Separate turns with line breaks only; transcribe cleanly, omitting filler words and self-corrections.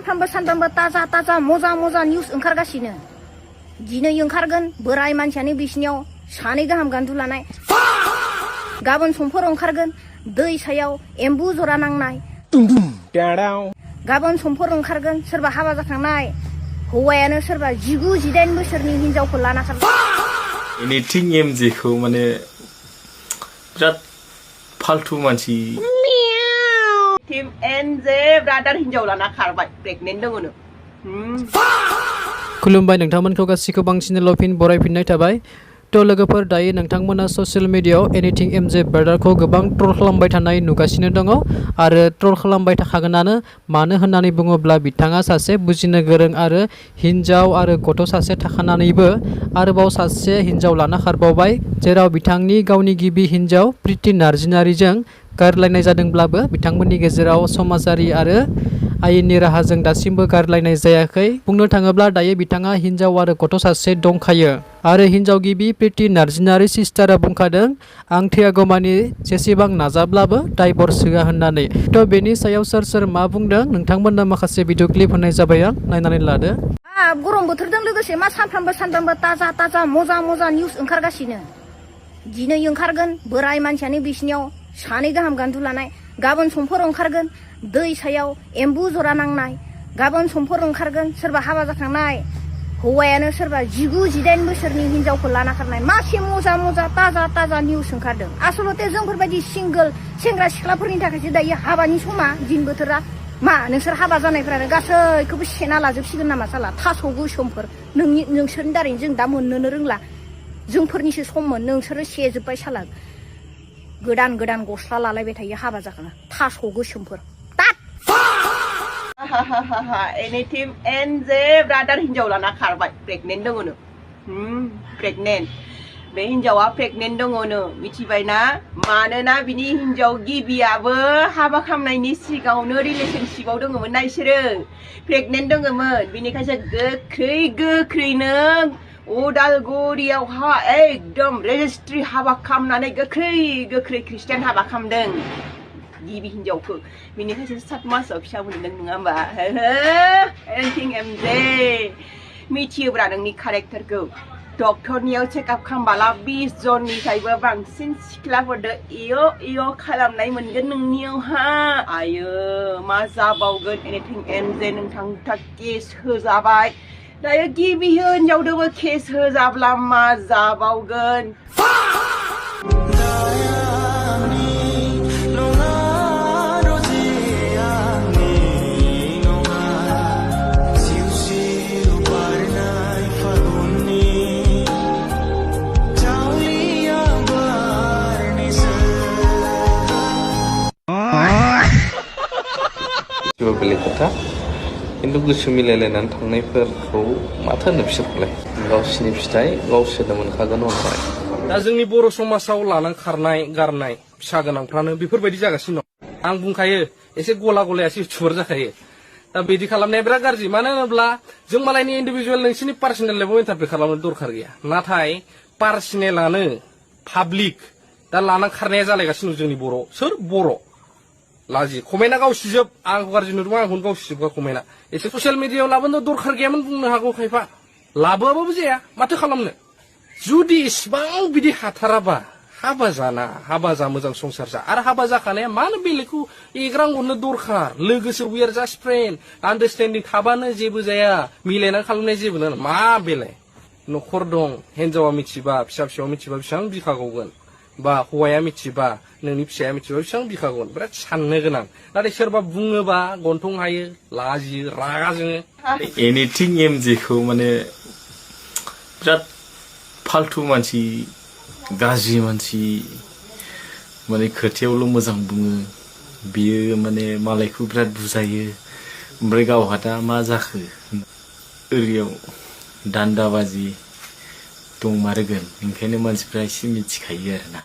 सानफ्रामबो ताजा मोजा निउस ओंखारगासिनो दिनै ओंखारगोन बोराय मानसियानो बिसिनियाव सानै गाहाम गान्दु लानाय गाबोन समफोर ओंखारगोन दै सायाव एम्बु जरा नांनाय गाबोन समफोर ओंखारगोन सोरबा हाबा जाखांनाय हौवायानो सोरबा 19-18 बोसोरनि हिनजावखौ लाना खारबाय
एनिथिं एमजे खौ माने बिराद फालतु मानसि
टीम एनजे ब्रादार हिनजाव लाना खारबाय प्रेगनेन्ट दङनो
खुलुमबाय नोंथांमोनखौ गासिखौ बांसिन लफिन बरायफिननाय थाबाय तो लोगोफोर दायो नोंथांमोना ससियेल मिडियायाव एनिथिं एमजे ब्रादारखौ गोबां ट्रल खालामबाय थानाय नुगासिनो दङ आरो ट्रल खालामबाय थाखागोनानो मानो होननानै बुङोब्ला बिथाङा सासे बुजिनो गोरों आरो हिनजाव आरो गथ' सासे थाखानानैबो आरोबाव सासे हिनजाव लाना खारबावबाय जेराव बिथांनि गावनि गिबि हिनजाव प्रिति नार्जिनारिजों गारलायनाय जादोंब्लाबो बिथांमोननि गेजेराव समाजारि आरो आयेननि राहाजों दासिमबो गारलायनाय जायाखै बुंनो थाङोब्ला दायो बिथाङा हिनजाव आरो गथ' सासे दंखायो आरो हिनजाव गिबि प्रिति नार्जिनारि सिस्टारा बुंखादों आं थैयागौमानि जेसेबां नाजाब्लाबो डाइभर्स होआ होननानै तो बेनि सायाव सोर मा बुंदों नोंथांमोननो माखासे भिडिअ क्लिप होनाय जाबाय आं नायनानै लादो
गरम बोथोरजों लोगोसे मा सानफ्रामबो ताजा मोजा निउस ओंखारगासिनो दिनै ओंखारगोन बोराय मानसियानो बिसिनियाव सानै गाहाम गान्दु लानाय गाबोन समफोर ओंखारगोन दै सायाव एम्बु जरा नांनाय गाबोन समफोर ओंखारगोन सोरबा हाबा जाखांनाय हौवायानो सोरबा 19-18 बोसोरनि हिनजावखौ लाना खारनाय मासे मोजा ताजा निउस ओंखारदों आसलते जोंफोरबायदि सिंगोल सेंग्रा सिख्लाफोरनि थाखायसो दायो हाबानि समा दिन बोथोरा मा नोंसोर हाबा जानायफ्रानो गासैखौबो सेना लाजोबसिगोन नामा साला थास' गोसोमफोर नोंसोरनि दारैनो जों दा मोननोनो रोंला जोंफोरनिसो सममोन नोंसोरो सेजोब्बाय साला गोदान गस्ला लालायबाय थायो हाबा जाखांना थास' गोसोमफोर
एनिथिं एनजे ब्रादार हिनजाव लाना खारबाय प्रेगनेन्ट दङनो प्रेगनेन्ट बे हिनजावा प्रेगनेन्ट दङनो मिथिबायना मानोना बिनि हिनजाव गिबियाबो हाबा खालामनायनि सिगाङावनो रिलेशनशिपआव दङमोन ना इसोरो प्रेगनेन्ट दङमोन बिनिखायसो गोख्रैनो उदालगुरियावहा एकदम रेजिस्ट्रि हाबा खालामनानै गोख्रै ख्रिस्टियान हाबा खालामदों गिबि हिनजावखौ बिनिखायसो 7 मासाव फिसा मोनदों नङा होमबा एनिथिं एमजे मिथियोब्रा नोंनि कारेक्टारखौ डक्टरनियाव चेकआप खालामबाला 20 जननिफ्रायबो बांसिन सिख्लाफोरदो इयो खालामनाय मोनगोन नोंनियावहा आयो मा जाबावगोन एनिथिं एमजे नोंथांथा केस होजाबाय दायो गिबि हिनजावदोबो केस होजाब्ला मा जाबावगोन
बेलेग खोथा खिन्थु गोसो मिलायलायनानै थांनायफोरखौ माथो होनो बिसोरखौलाय गावसिनि फिथाइ गावसोरनो मोनखागोन उनावहाय
दा जोंनि बर' समाजाव लाना खारनाय गारनाय फिसा गोनांफ्रानो बेफोरबायदि जागासिनो दं आं बुंखायो एसे गलायासो इउटुबार जाखायो दा बिदि खालामनाया बिराद गाज्रि मानो होनोब्ला जों मालायनि इन्डिभिजुवेल नोंसिनि पार्सनेल लाइफआव इन्टारफेयर खालामनो दरखार गैया नाथाय पार्सनेलानो पाब्लिक दा लाना खारनाया जालायगासिनो दं जोंनि बर' सोर बर' लाजि कमेन्टआ गावसिजोब आंखौ गाज्रि नुदोंबा आंखौनो गावसिजोबगा कमेन्टआ एसे ससियेल मिडियायाव लाबोनो दरखार गैयामोन बुंनो हागौ खायफा लाबोआबाबो जाया माथो खालामनो जुदि इसिबां बिदि हाथाराबा हाबा जा मोजां संसार जा आरो हाबा जाखानाया मानो बेलेगखौ एग्रां हरनो दरखार लोगोसो वी आर जास्ट फ्रेन्ड आन्डारस्टेन्डिं थाबानो जेबो जाया मिलायनानै खालामनाय जेबो नङा मा बेलाय न'खर दं हिनजावा मिथिबा फिसायाव मिथिबा बेसेबां बिखागौगोन बा हौवाया मिथिबा नोंनि फिसाया मिथिबा बेसेबां बिखागौगोन बिराद साननो गोनां नाथाय सोरबा बुङोबा गन्थं हायो लाजियो रागा जोङो
एनिथिं एमजे खौ माने बिराद फालतु मानसि गाज्रि मानसि माने खोथायावल' मोजां बुङो बियो माने मालायखौ बिराद बुजायो ओमफ्राय गावहा दा मा जाखो ओरैयाव दान्दाबाजि दंमारोगोन ओंखायनो मानसिफ्रा एसे मिथिखायो आरोना